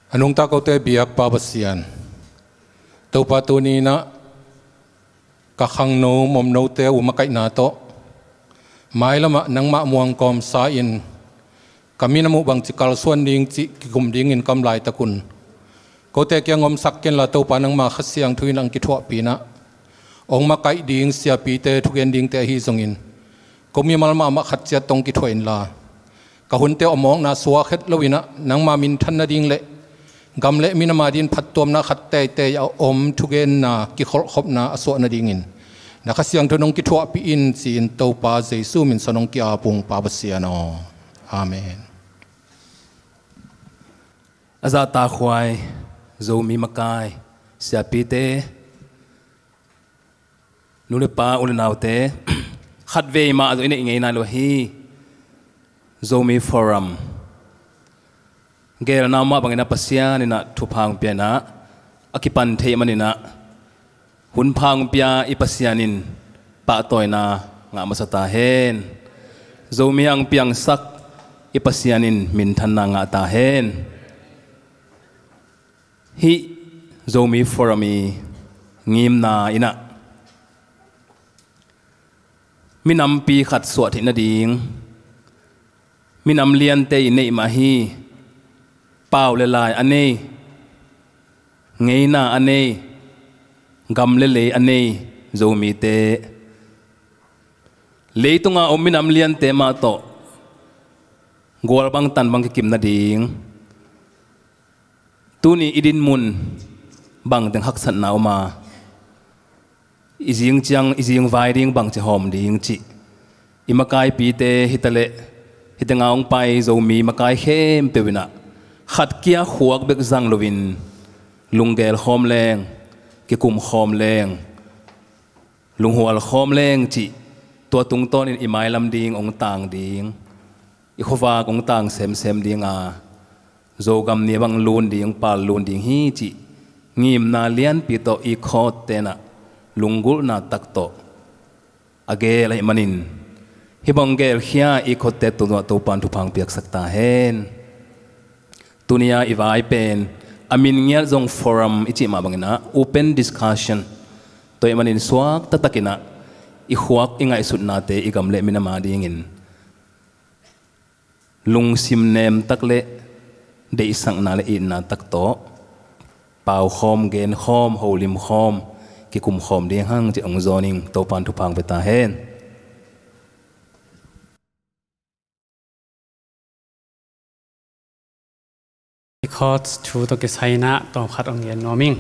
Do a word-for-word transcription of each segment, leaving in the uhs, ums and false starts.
A nungta kote biak Pa Pasian, Topa, tuni-in ah ka khangno momnote uh makaihna tawh mailamah nangmah muangkawmsa-in ka minam uh bangci kalsuan ding cih kikum dingin ka om laitakun kote kiang omsak kenla, Topa, nangma Kha Siangtho in hong kithuahpih in ah hong makaih ding siapite, thugen dingte ahi zongin ko mimal mahmah khat ciat tawh hong kithuah inla, ka hunte om awkna suak het loin ah nangma minthan nading le gam le minam adingin phattuamna khat teitei a om thugenna kikholhkhopna a suah nadingin na Kha Siangtho in hong kithuahpih in, ci-in Topa Jesu min suang hong ki-ap ung, Pa Pasian aw. Amen. A zahtakhuai Zomi makai, siapite, nu le pa, u le naute, khatvei mah zong i neih ngei nai lo hi. Zomi Forum geelna mah bangin ah Pasian in ah thupha hong pia in ah, a kipan theih manin ah hun pha hong pia i Pasian in pahtawina ngah masa ta hen. Zomi a hong piangsak i Pasian in minthanna ngah ta hen. Hih Zomi Forum i ngimna in ah minampi khat suah theih nading minam liante i neih mah hi. Pau le lai a nei, ngeina a nei, gam le lei a nei Zomite, leitunga om minam liante mah tawh gual bang tan bang kikim nading, tuni i dinmun bangteng haksatna om a, i zing ciang, i zing vai ding bangci hawm ding cih i makaipite hi taleh, hi tenga hong pai Zomi makai khempeuh in ah khat kia khuak bek zang loin lunggel khawm leng, kikum khawm leng, lunghual khawm leng cih, tua tungtawnin i mailam ding hong tang ding, i khuavak hong tang semsem ding a, Zogam ni bang lun ding, pal lun ding hi cih ngimna lianpi tawh i khawtte in ah lunggulhna tak tawh a geel ahih manin, hih bang gelkhia i khawtte tungah Topan thupha hong piaksak ta hen. Tuni-a i vai pen a min ngiat zong Forum i cih mah bangin ah open discussion tua ahih manin suak taktakin ah i khuak, i ngaihsutnate i gam le minam adingin lungsim nemtak le deihsakna le itna tak tawh paukhawm, genkhawm, holimkhawm, kikumkhawm ding hang ci hong zawn ing. Topan thupha hong pia ta hen. I chords thu tawh kisai in ah tawmkhat hong gen nuam ing.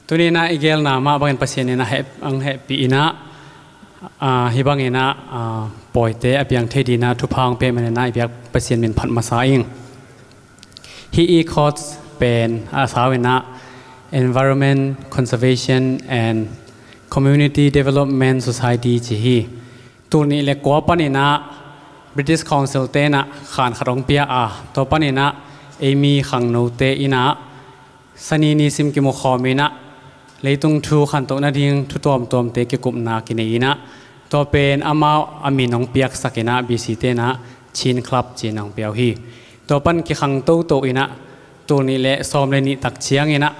Tuni in ah i geelna mah bangin Pasian in ah heh, hong hehpih in ah, ah, hih bangin ah, ah, pawite a piang thei dingin ah thupha hong pia manin ah i biak Pasian min phat masa ing. Hih i chords pen a sau in ah Environment Conservation and Community Development Society ci hi. Tul nih le kua panin ah British Council te in ah khan khat hong pia a, tua panin ah eimi khangnote in ah Sani ni sim kimukhawm in ah leitung thu khantoh nading thu tuamtuamte kikupna kinei in ah, tua pen amau a min hong piaksak in ah B C te in ah Chin Club ci-in hong pia uh hi. Tua pan kikhang toto in ah tul nih le sawm le nih tak ciangin ah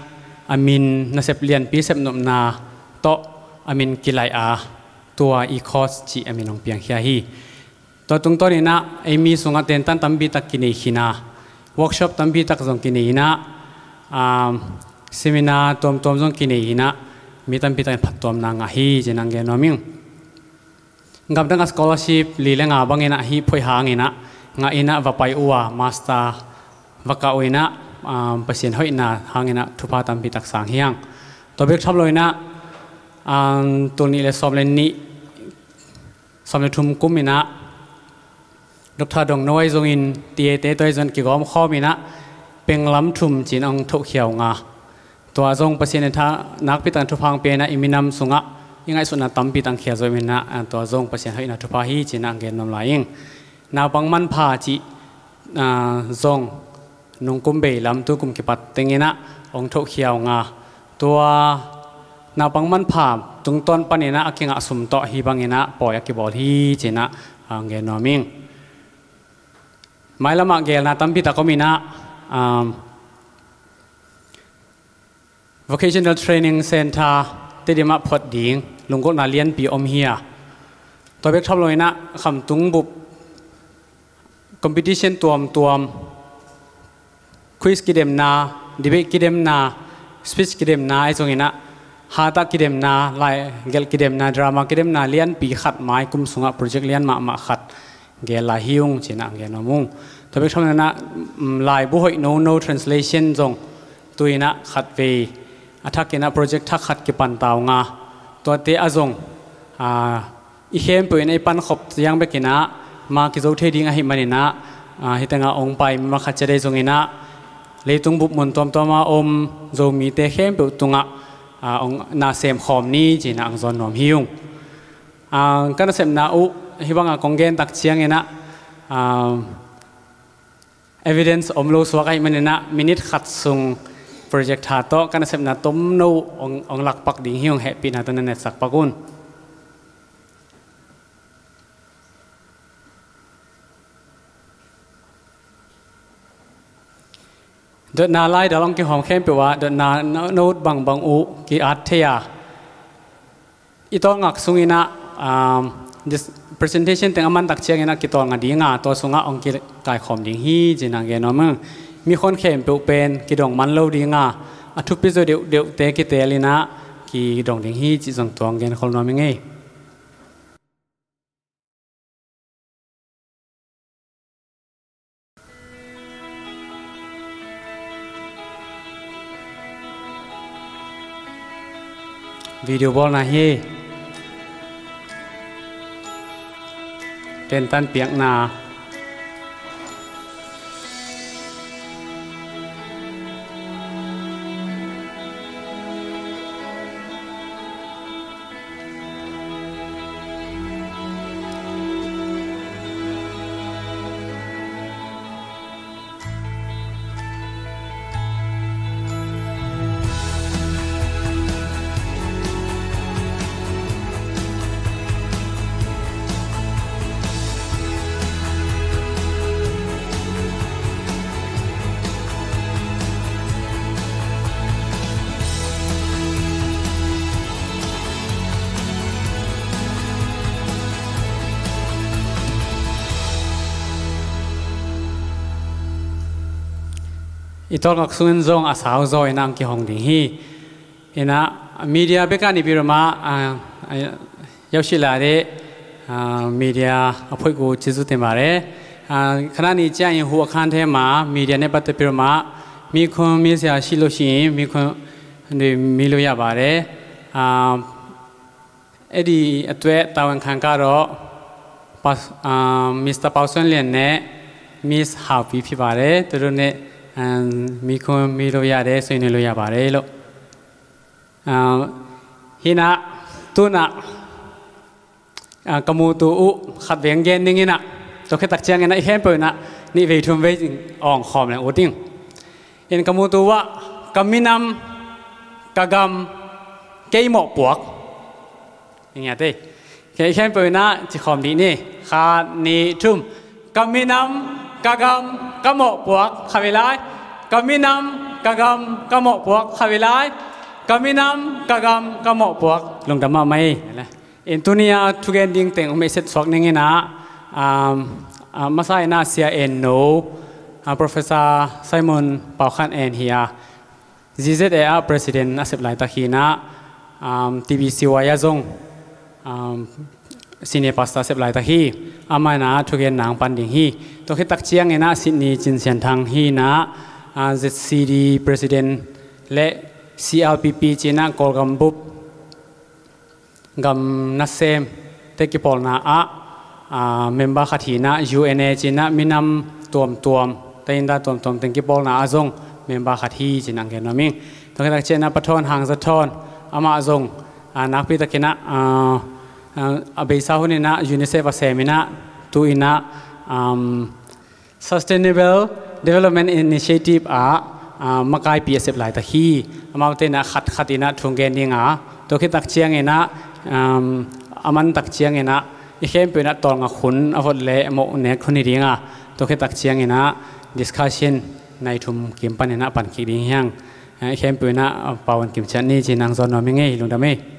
a min nasep lianpi sepnopna tawh a min kilaih a, tua i chords cih a min hong piangkhia hi. Tua tungtawn in ah eimi sungah tentan tampi tak kinei khin a, workshop tampi tak zong kinei in ah, um, seminar tuamtuam zong kinei in ah mi tampi takin phattuamna ngah hi ci-in hong gen nuam ing. Gamdang a scholarship li le nga bangin ah hih phoih hangin ah ngah in ah va pai uh a, master va kah uh in ah, um, Pasian hoihna hangin ah thupha tampi tak sang hi hang. Tua bek tham lo in ah, um, tul nih le sawm le nih, sawm le thum kum in ah Doctor Dong No ahi zongin T A te tua ahi zongin kigawmkhawm in ah penglam thum ci-in hong thohkhia uh nga. Tua zong Pasian in tha nakpi takin thupha hong pia in ah i minam sungah i ngaihsutna tampi tak hong khia zo in ah, ah, tua zong Pasian hoihna thupha hi ci-in ah hong gen nuam lai ing. Naupang manpha cih, ah, zong nungkum bei lam tukum kipat teng in ah hong thohkhia uh nga. Tua naupang manpha tungtawn panin ah a kingah sum tawh hih bangin ah pawi a kibawl hi ci-in ah hong gen nuam ing. Mailamah geelna tampi tak om in ah, um, Vocational Training Center Tedim ah phot ding lunggulhna lianpi om hi a, tua bek tham loinah khamtung bup competition tuamtuam, quiz kidemna, debate kidemna, speech kidemna, ahi zonginah hatah kidemna, laigelh kidemna, drama kidemna lianpi khat mai kum sungah project lian mahmah khat gel lai hi ung cinah gen om ung. Tua bek tham loinah laibu hoih nono translation zong tuinah khatvei a thakinah project thak khat kipan ta ung a, tuate a zong i khempeuh in ei pankhop ciang bekinah ma kizo thei ding ahi maninah hitengah ong pai mimal khat ciat ei zonginah leitung bup mun tuamtuama om Zomite khempeuh tungah ong na semkhawm ni cinah ang zawn nuam hi ung. Ka nasepna uh hih bangah kong gen tak cianginah evidence om lo suak ahi maninah minute khat sung project ha tawh ka nasepna tomno ong lakpak ding hi ung. Hehpihna tawh na netsak pak un. Dotna laidal ong kihawm khempeuh ah dotna note bangbang uh ki-at thei a, i tawlngak sunginah presentation teng a man tak cianginah kitawlnga dinga tua sungah ong kikaikhawm ding hi cinah gen om ing. Mi khon khempeuh pen kidong man lo dinga a thupi zaw deuhdeuhte kitelinah kidong ding hi cih zong tua ong genkhol nuam ing ei. Video bawlna hi. Tentan piakna. I tawlngak sungin zong a sau zaw inah ang kihong ding hi. Inah media beka ni birma, ah, ah, yausila de, ah, media a phoiku cizu te mare. Ah, khana ni cia in hu a khan the ma media ne batte birma. มีคนมีเสียชีวิต ရှိရင် มีคน မေးလို့ရပါတယ်။ အာ အဲ့ဒီအတွက်တာဝန်ခံကတော့ ပါ- အာ မစ္စတာ ပေါက်စွမ်းလင်းနဲ့ မစ်ဟောင်ပီဖြစ်ပါတယ်။ သူတို့နဲ့ အာ မေးခွန်းမေးလို့ရတယ်၊ ဆွေးနွေးလို့ရပါတယ်လို့။ အာ hina tuna ka mutu uh khat veng gen ding inah, tua khit tak ciangin ah i khempeuh inah nih vei thum vei awng khawm leng ut ding. In ka mutu uh ah ka minam, ka gam, kei mawhpuak. Ing a te. Kei khempeuh inah ci khawm dih ni. Khat, nih, thum. Ka minam, ka gam, ka mawhpuak. Khat vei lai. Ka minam, ka gam, ka mawhpuak. Khat vei lai. Ka minam, ka gam, ka mawhpuak. Lungdam mahmah ei. In tuni a thugen ding teng um ei set suak ning inah, um, uh, masa inah Sia En No, uh, Professor Simon Pau Khan En hi a, Z Z A ah President a sep laitak hi inah, um, T B C Y ah zong, um, Senior Pastor a sep laitak hi. Amah inah thugen nang pan ding hi. Tua khit tak ciang inah Sydney Cin Sian Thang hi inah, uh, Z C D President le C R P P ci inah Kawlgam bup gam nasemte kipawlna ah, aa, member khat hi inah, U N A ci inah minam tuamtuam, tainda tuamtuam teng kipawlna ah zong member khat hi ci inah ang gen nuam ing. Tua khit tak ciang inah Pa Thawn Hang Za Thawn, amah zong, aa, nakpi tak inah, aa, aa, a beisa hun inah UNICEF a sem inah, tu inah, um, Sustainable Development Initiative ah, ah, makaipi a sep laitak hi. Amaute inah khat khat inah thu gen ding a, tua khit tak ciang inah, um, a man tak ciang inah i khempeuh inah tawlngak hun a vot le a mawh nek hun hi ding a, tua khit tak ciang inah discussion nai thum kim pan inah pan kik ding hi hang. Khempeuh in ah pau hong kimciat ni ci-in hong zawn nuam ing ei, lungdam ei.